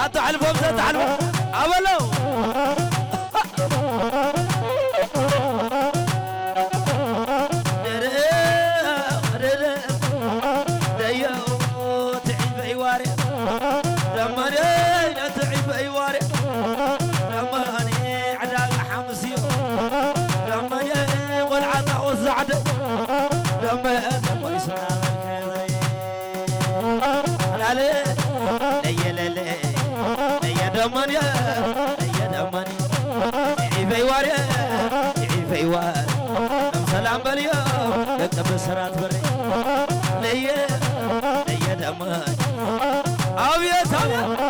ኣተሕልፎም ዘተሕልፎ ኣበለው። ደረ ደረ ደዮ ትዒበይ ዋርያ ደማንየ ትዒበይ ዋርያ ደማንየ ዕዳጋ ሓሙስ እዩ ደማንየ ቆልዓ ጣቑስ ዛዕደ ደመ ደሞ ይስና ኣላለ ለየለለ ለየደማንየ ለየደማንየ ይዒበይ ዋርየ ይዒበይ ዋር ከም ሰላም በልዮ ደቂ ብስራት በሪ ለየ ለየደማንየ ኣብየት ኣብየት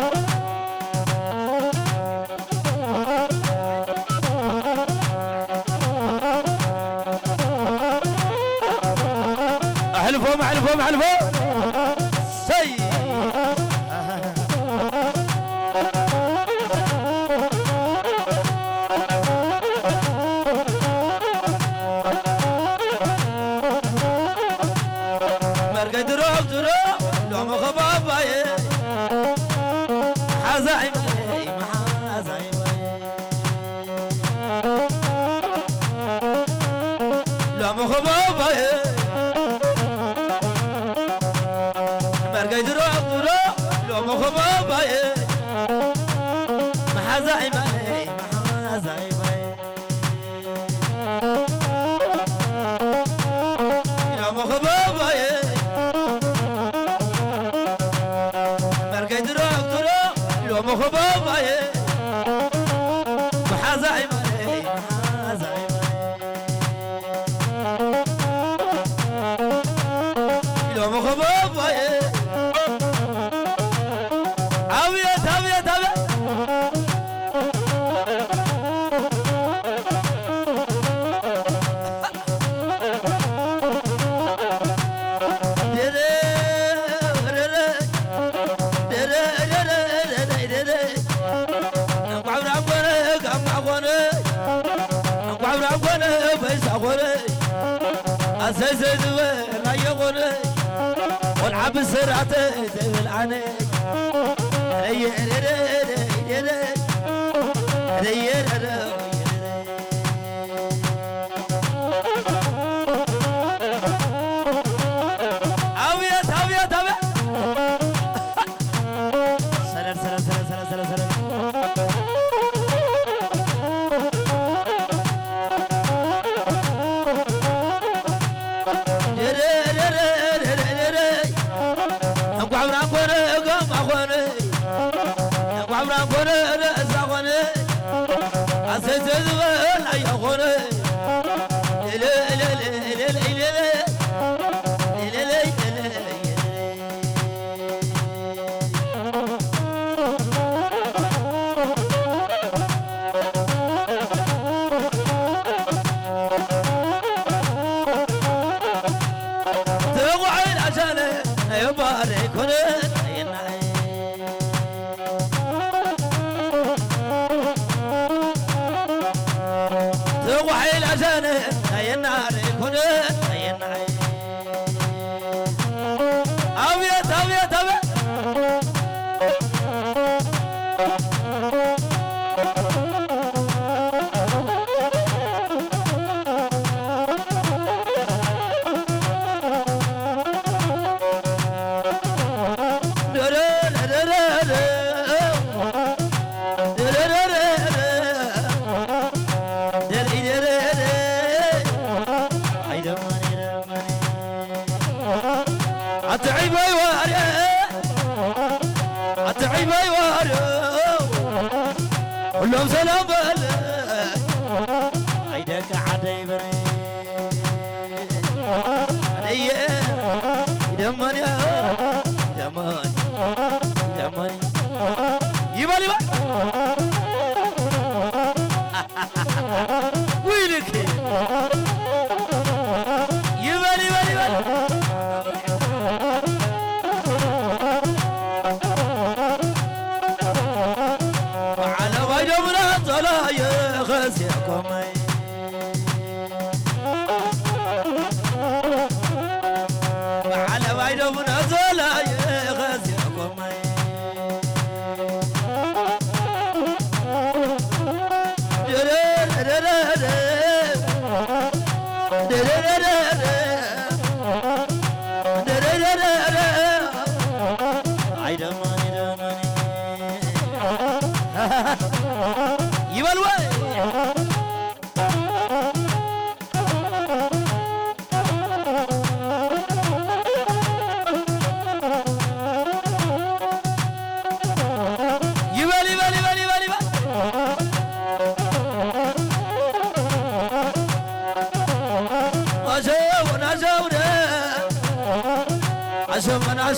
ኣሕልፎም ኣሕልፎም ኣሕልፎም ሰይ መርገ ድሮ ድሮ ሎሚ ኸባባየ ሓዛይ መሓዛይ ሎሚ ኸባባየ መርገይ ድሮ ድሮ ሎሚ ኸባባየ መሓዛይ ማይ መሓዛይ ማይ ሎሚ ኸባባየ መርገይ ድሮ ድሮ ሎሚ ኸባባየ መሓዛይ ማይ መሓዛይ ማይ ሎሚ ኸባባየ ኣብየት ኣብየት ኣብየት ደረ ደረ ደረ ደረ ደረ ደረ እንቋዕ ብርሃን ኮነ ጋማ ኮነ እንቋዕ ብርሃን ኮነ በይሳ ኮነ ኣሰይ ሰይ ዝበል ኣየኾነ ቆልዓ ብስራተ ትብል ኣነ ረየ ረረ ረየ ረየ ረየ ረየ ኣብየት ኣብየት ኣብየት ሰለል ሰለል ሰለል ሰለል ሰለል ሰለል ደረ ደረ ደረ ደረ እንቋዕ ብርሃን ኮነ ጋማ ኮነ እንቋዕ ብርሃን ኮነ ርእሳ ኮነ ኣሰይ ዝበል ኣያ ኮነ ተጓዓይ ላሻነ ናይ ባር ኣይኮነ ተጓሒላ ሸነ ናየናረ ኮነ ናየናይ ኣብየት ኣብየት ኣብየት ኣትዕበይ ዋርየ ኣትዕበይ ዋርየ ኩሎም ሰላም በለ ኣይ ደቂ ዓደይ በረ ኣደየ ይደመንዮ ይደመን ይደመን ይበል ይበል ውይልክ ይበል ይበል ይበል ዓለባይ ደሙና ጸላየ ኸሴኮመይ ዓለባይ ደሙና ጸላየ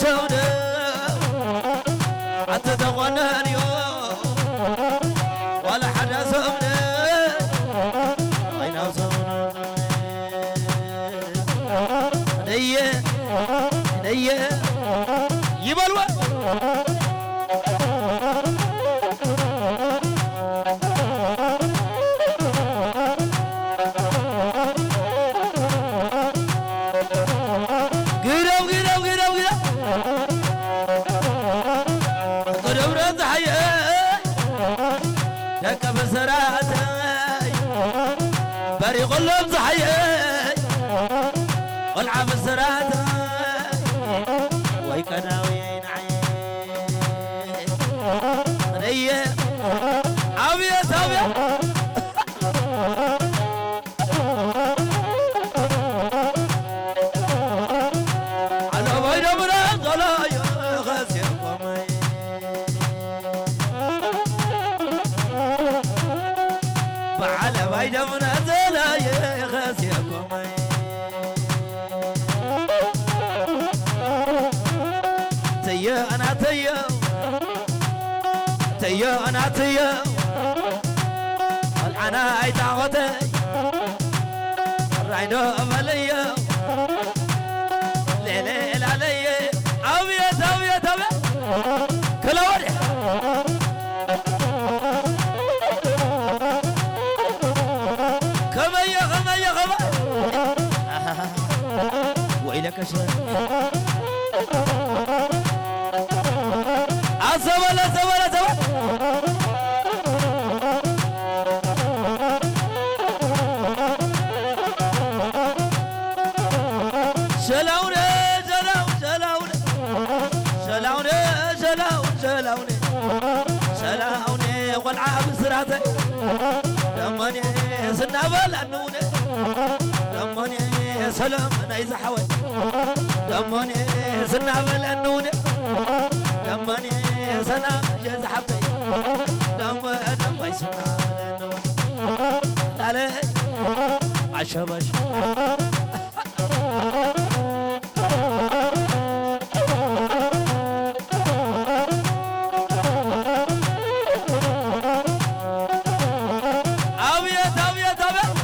ሰውነ ኣተተኾነንዮ ዋላ ሓደ ሰውነ ኣይናው ሰውነ ነየ ነየ ይበልዋ ግደው ግደው ግደው ግደው ደብረ ፀሓየ ደቂ ብስራተይ በሪቆሎም ፀሓየ ቆልዓ ብስራተይ ወይ ቀዳዊ ንዓየ ኣብየት ኣብየት ተዮ ኣናተዮ ተዮ ኣናተዮ ኣልዓና ኣይታወተ ራይዶ በለዮ ሌሌ ላለየ ኣብየት ኣብየት ኣብየት ክለወድ ከመየ ከመየ ከመ ወይለከ ሽረ ኣዘበለ ዘበለ ዘበለ ሸላውነ ሸላው ሸላውነ ሸላውነ ሸላው ሸላውነ ሸላውነ ቆልዓ ብስራተ ደሞኔ ስናበል ኣንውነ ደሞኔ ሰላም ናይ ዝሓወይ ደሞኔ ስናበል ኣንውነ ደሞኔ ሰላም የዝሓብተይ ደሞ ደሞይ ስናበል ኣንውነ ላለ ኣሸበሽ ኣብየት ኣብየት ኣብየት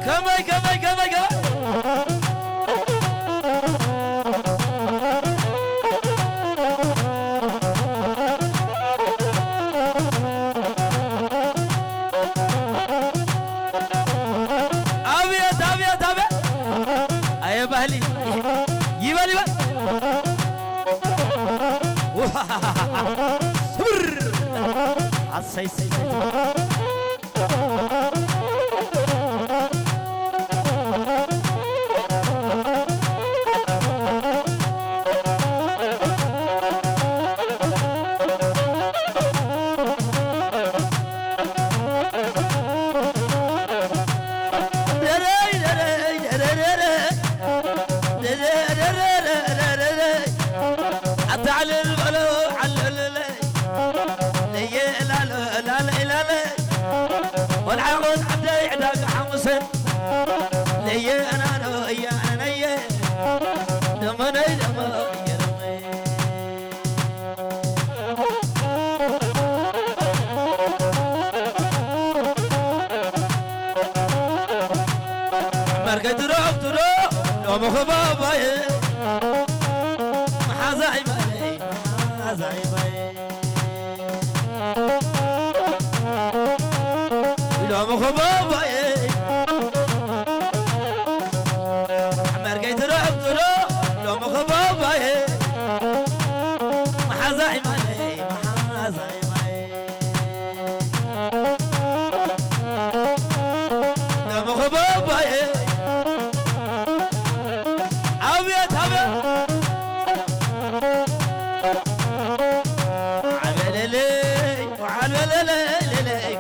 ከመይ ከመይ ከመይ ከመይ ኣብየት ኣብየት ኣብየት ኣየ ባህሊ ይበል ይበል ስብር ኣሰይ ሰይ ኣታዕልል በሎ ዓለለለ ለየ ላለ ላለ ላለ ወልዓወት ዓደይ ዕዳጋ ሓሙሰን ለየ ኣናኖ እያነነየ ደመነይ ደመ እየረመይ መርገይ ትረፍ ትሮ ሎሚ ኸባባየ መሓዛይ ባየ መሓዛይ ባየ ሎሚ ኸባባየ መርገይ ትረፍ ትሮ ሎሚ ኸባባየ መሓዛይ ባየ መሓዛይ ባየ ለምኽበባየ ኣብየት ኣብየት ዓበለለይ ዓበለለይ ለለይ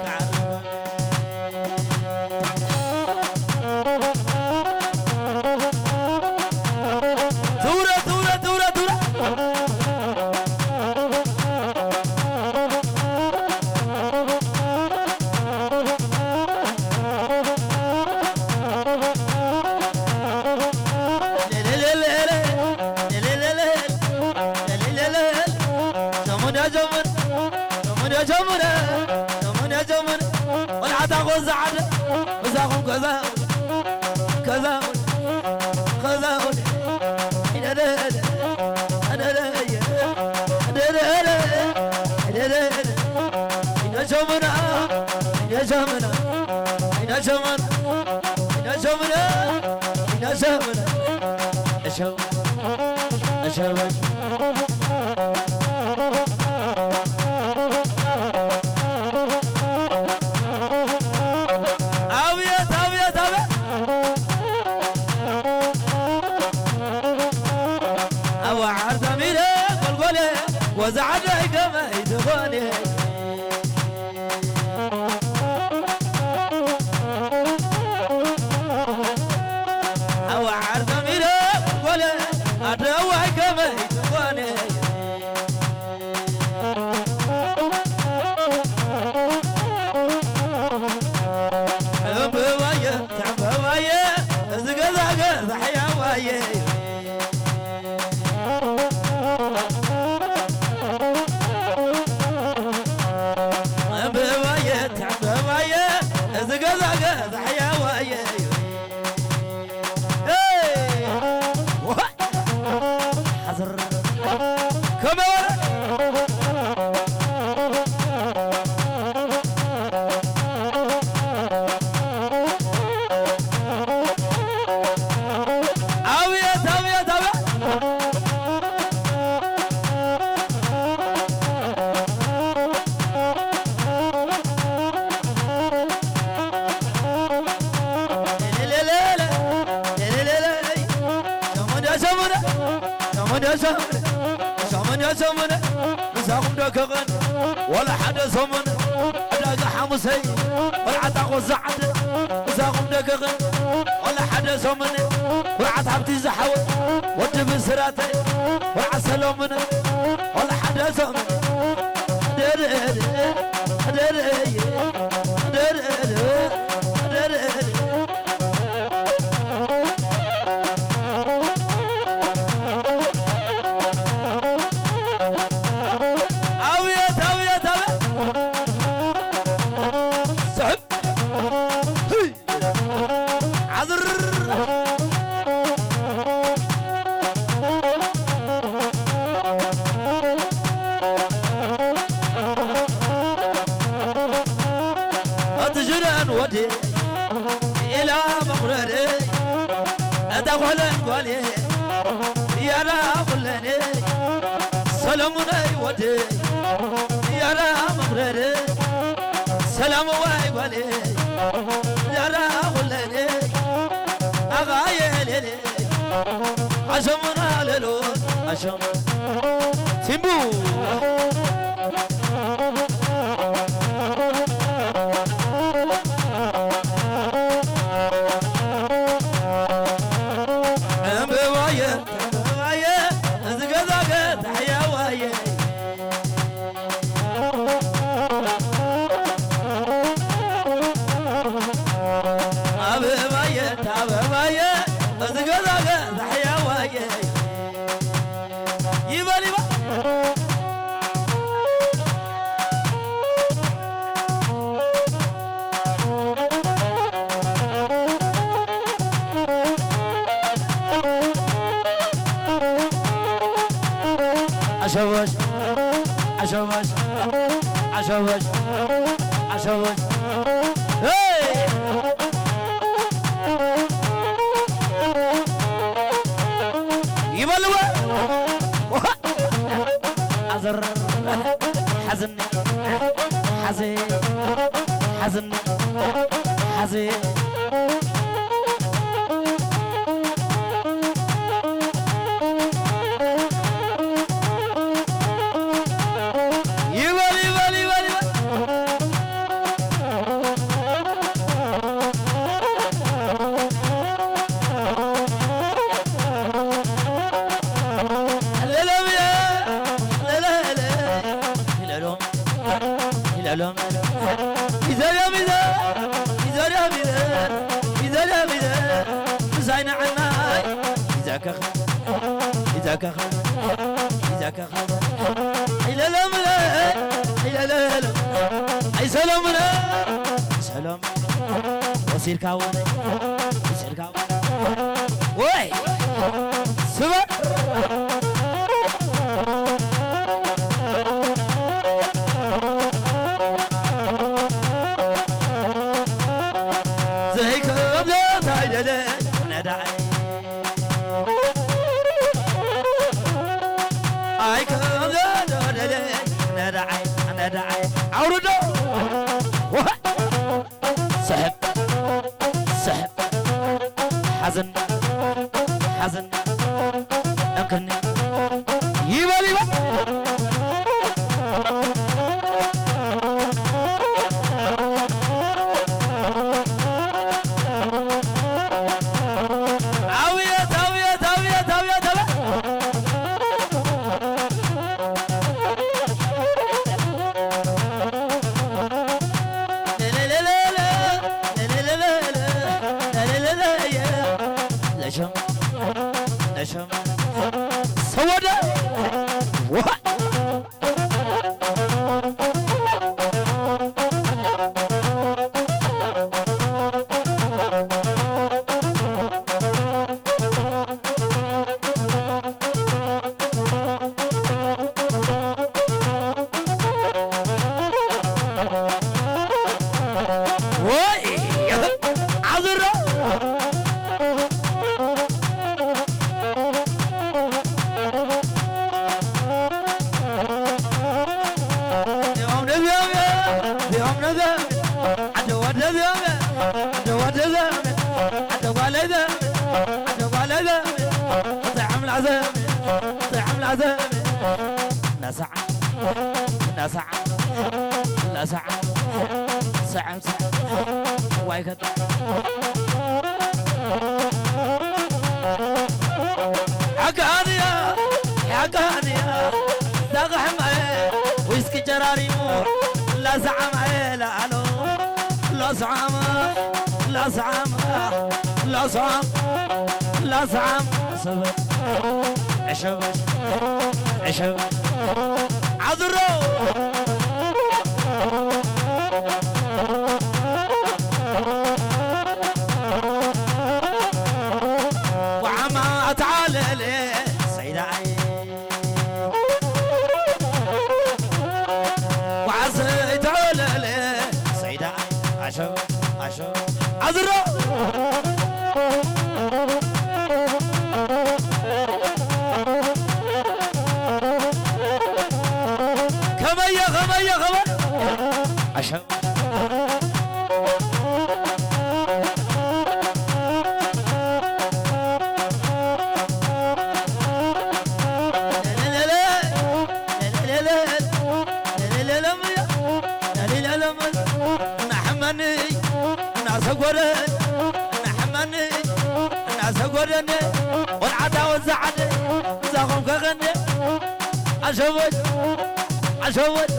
ሸሙን ያ ሸሙን፣ ሸሙን ያ ሸሙን፣ ሸሙን ያ ሸሙን፣ ቆልዓታ ኮዛ ዓደ፣ ምሳኹም ከዛ፣ ከዛ፣ ከዛ፣ ኢደደደ፣ ደደየ፣ ደደደ፣ ደደደ፣ ኢደ ሸሙና፣ ኢደ ሸሙና፣ ኢደ ሸሙና፣ ኢደ ሸሙና፣ ኢደ ሸሙና፣ እሸው፣ እሸው፣ ኣብየት፣ ኣብየት፣ ኣብየት። ኣዋዓር ተሚረ ጎልጎለ፣ ወዛ ዓደይ ከመይ ትኾነ? ኣዋዓር ተሚረ ጎልጎለ፣ ኣደዋይ ከመይ ትኾነ? ዕምበባየ፣ ዕምበባየ፣ እዚ ገዛ ገዛ ሕያዋየ። ዕምበባየ፣ ዕምበባየ፣ እዚ ገዛ ገዛ ሕያዋየ። ሄይ! ወሃ! ሓዘር! ከመይ በለ? ኣብየት፣ ኣብየት፣ ኣብየት! ሸሞንያ ሸሞነ፣ ሸሞንያ ሸሞነ፣ ሸሞንያ ሸሞነ፣ ምሳኹም ዶ ክቕን? ወላ ሓደ ሰሙን ዕዳጋ ሓሙሰይ፣ ቆልዓታ ቆዛ ዓደ፣ ምሳኹም ዶ ክቕን? ወላ ሓደ ሰሙን፣ ኩርዓት ሃብቲ ዝሓወ፣ ወዲ ብስራተይ፣ ቆልዓ ሰሎሙን፣ ወላ ሓደ ሰሙን፣ ደርኤ፣ ደርኤ፣ ደርኤ፣ ደርኤ፣ ኣብየት፣ ኣብየት፣ ኣብየት። ስሕብ። ህይ። ዓዝር። እቲ ሽደን ወዲ ኢላ መቑረሪ፣ እታ ጓለን ጓሌ ያራ ኩለኔ፣ ሰለሙነይ ወዲ ያራ መቑረሪ፣ ሰላም ዋይ ጓሌ ያራ ኩለኔ፣ ኣኻየ ሌሌ፣ ኣሸሙና ሌሎ፣ ኣሸሙ ሲምቡ። ዕምበባየ፣ ዕምበባየ፣ እዚ ገዛ ገዛ ሕያዋየ። ኣበባየ፣ ኣበባየ፣ እዚ ገዛ ገዛ ሕያዋየ። ይበል፣ ይበል። ኣሸበሽ፣ ኣሸበሽ፣ ኣሸበሽ፣ ኣሸበሽ። ሄይ! ይበልዎ። ኣዘር ሓዝኒ፣ ሓዘ፣ ሓዝኒ፣ ሓዘ። ይበል፣ ይበል፣ ይበል፣ ይበል። ለለምየ፣ ለለለ፣ ይለሎም፣ ይለሎም። ይዘርዮም፣ ይዘ-፣ ይዘርዮም፣ ይዘ-፣ ይዘርዮም፣ ይዘ-፣ ምሳይ ንዕናይ፣ ይዘከኽ። ይዛካኻ ይዛካኻ ኣይለለምለ ኣይለለለ ኣይሰለምለ ሰሎም ወሲድካ ወነ ወሲድካ ወይ ስበር ዘይከብደት ኣይደለ ነዳይ ኣይከብደት ኣይደለ ነዳይ ነዳይ ኣውርዶ ወሃ ስሕብ ስሕብ ሓዘን ሓዘን እንክኒ ይበል ይበል ኣብየት ኣብየት ኣብየት ኣብየት ኣብየት ሰወደ ወይ ዓዙሮ ዚኦም ነዚኦም ዚኦም ነዚኦም ዓደ ወደ ዚኦም ዓደ ወደ ዚኦም ዓደ ጓለ ዚኦም ዓደ ጓለ ዚኦም ዘዕምላ ዚኦም ዘዕምላ ዚኦም ነሳዕ ነሳዕ ነሳዕ ሰዓም ሰዓም ዋይ ከ ሓቃንያ ሓቃንያ ዳቕሕማየ ዊስኪ ጨራሪሙ ላሰዓማየ ለኣሎ ላሰዓማ ላሰዓማ ላሰዓም ላሰዓም ሰበ ዕሸበ ዕሸበ ዓዝሮ ወዓማ ኣተዓለለ ሰይዳይ ወዓሰ ይተዓለለ ሰይዳይ ኣሸው ኣሸው ኣዝሮ ከመየ ከመየ ከመ ኣሸው ናሕመኒ እናሰጎረ ናሕመኒ እናሰጎረኒ ቆልዓታ ወዛዓደ እዛኹም ከኸኒ ኣሸወት ኣሸወት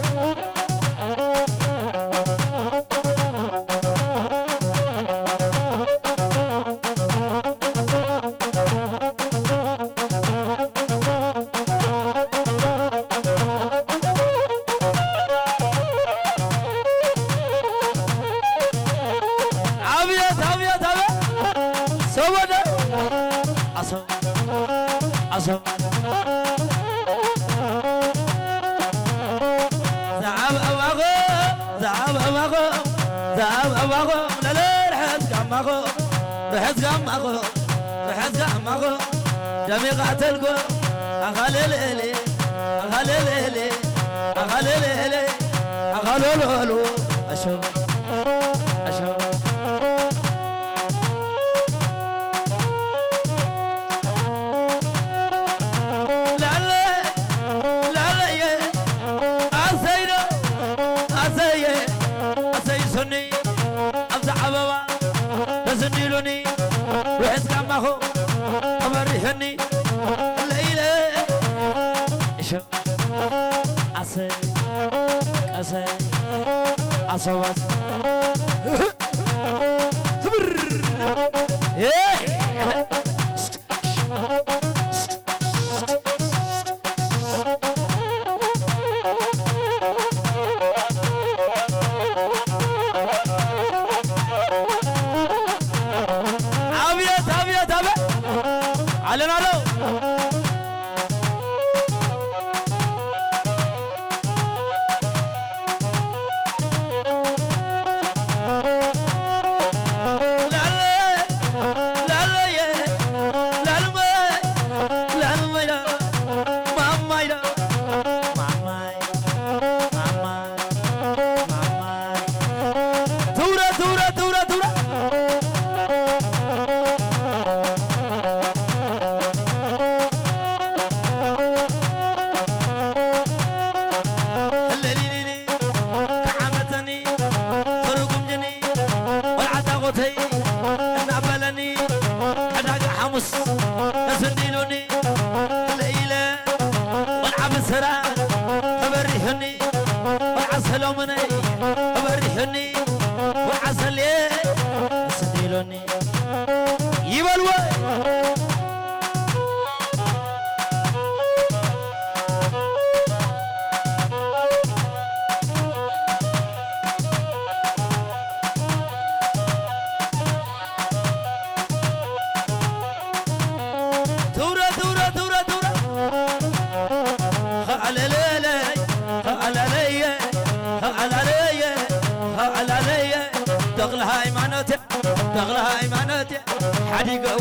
ኣብየት ኣብየት ኣብየት ሰወደ ኣሰው ኣሰው ዝዓብ ኣባኸ ዝዓብ ኣባኸ ዝዓብ ኣባኸ ለለ ርሕዝ ጋማኸ ርሕዝ ጋማኸ ርሕዝ ጋማኸ ደሚቓ ተልጎ ኣኻለለለ ኣኻለለለ ኣኻለለለ ኣኻለለሉ ኣሸው ኣሸው ላለ ላለየ ኣሰይዶ ኣሰየ ኣሰይ ሱኒ ኣብዚ ዓበባ ተስኒሉኒ ውሕዝ ጋማኹ ተመሪሑኒ ለኢለ እሸ ኣሰይ ቀሰይ ኣሰዋስ ትብር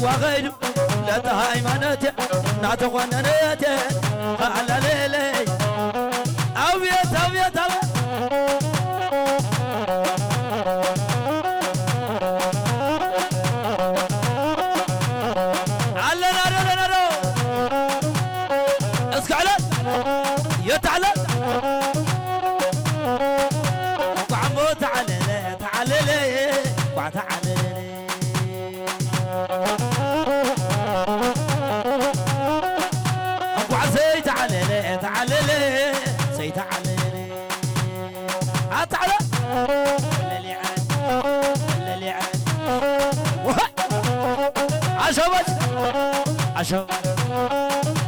ዋኸይዱ ለታ ሃይማኖት እናተኾነነት ኣላለለይ። ኣብየት ኣብየት ኣብየት። ኣለና ዶ ኣለና ዶ? እስኪ ዕለል፣ የት ዕለል? ቋዕሞ ተዓለለ፣ ተዓለለ፣ ቋዕ ተዓለለ። እንቋዕ ዘይተዓለለ፣ ተዓለለ፣ ዘይተዓለለ። ኣታዕለ ለሊዐ ለሊዐ ወሃ! ኣሸበል! ኣሸ-፣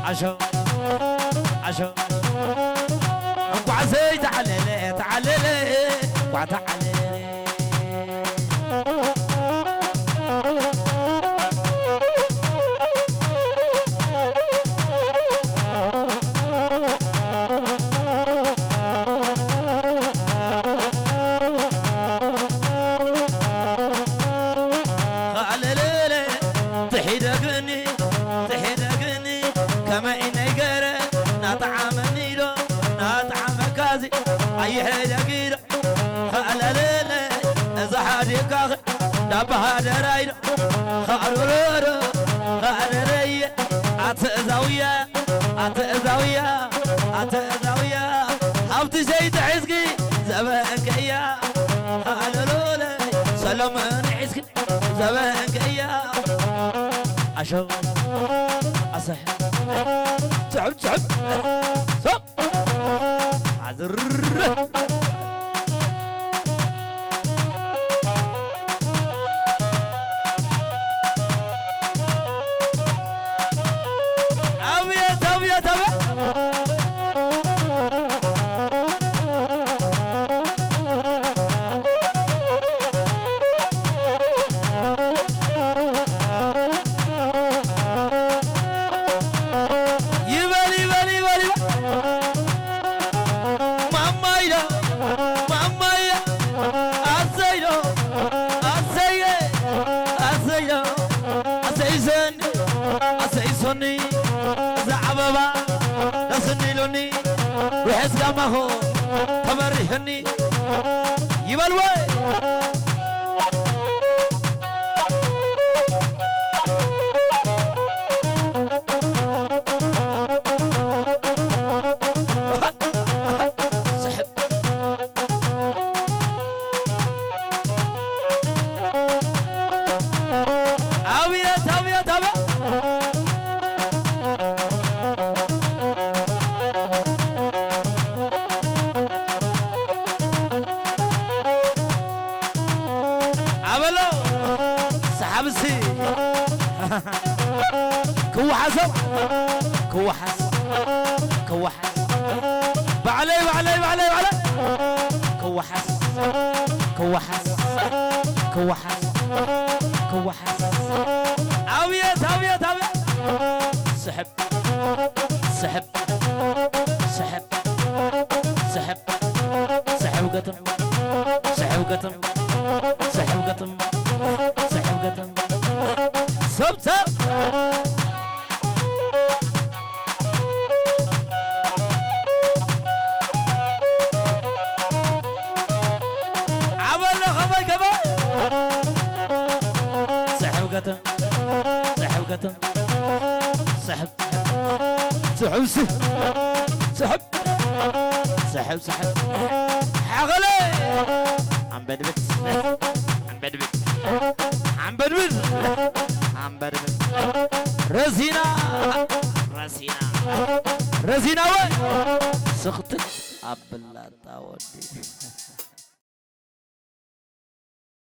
ኣሸ-፣ ኣሸ-፣ እንቋዕ ዘይተዓለለ፣ ተዓለለ፣ እንቋዕ ተዓለለ። ኻለለለ ትሒደግኒ፣ ትሒደግኒ ከመይ ነይገረ ናጠዓመኒ ዶ ናጠዓመካዚ ኣይሕደጊ ዶ ኸለለለ እዛ ሓዲካኸ ዳባ ሃደራይ ዶ ኸኣዶሮዶ ኸኣደረየ ኣትእዛውያ ኣትእዛውያ ኣትእዛውያ ሃብቲ ዘይትሕዝጊ ዘበንከያ ኸኣለሎለ ሰሎምን ሒዝኪ ዘበንከያ ኣሸው ኣሰሕ ጽሕብ ጽሕብ ሰብ ዓዝር ኣብየት ኣብየት ኣብየት ይበል ይበል ይበል ይበል ማማይዳ ማማይዳ ኣሰይዶ ኣሰየ ኣሰይዶ ኣሰይሰን ኣሰይሶኒ እዛ ዓበባ ደስኒ ኢሉኒ ውሕስ ጋማኹ ተበሪሑኒ ይበል ወይ ኣብየት ኣብየት ኣብየት ኣበሎ ሰሓብሲ ክወሓሶም ክወሓስ ክወሓስ ባዕለይ ባዕለይ ባዕለይ ባዕለይ ክወሓስ ክወሓስ ክወሓስ ክወሓስ ኣብየት ኣብየት ኣብየት ስሕብ ስሕብ ስሕብ ስሕብ ስሕብ ገትም ስሕብ ገትም ስሕብ ገትም ስሕብ ገትም ሰብ ሰብ ዓበሎ ከመይ ከመይ ስሕብ ገትም ስሕብ ገትም ስሕብ ስሕብ ስሕብ ስሕብ ስሕብ ሓኸለ ኣንበድብድ ኣንበድብድ ኣንበድብድ ኣንበድብድ ረዚና ረዚና ረዚና ወይ ስኽትት ኣብላታ ወዲ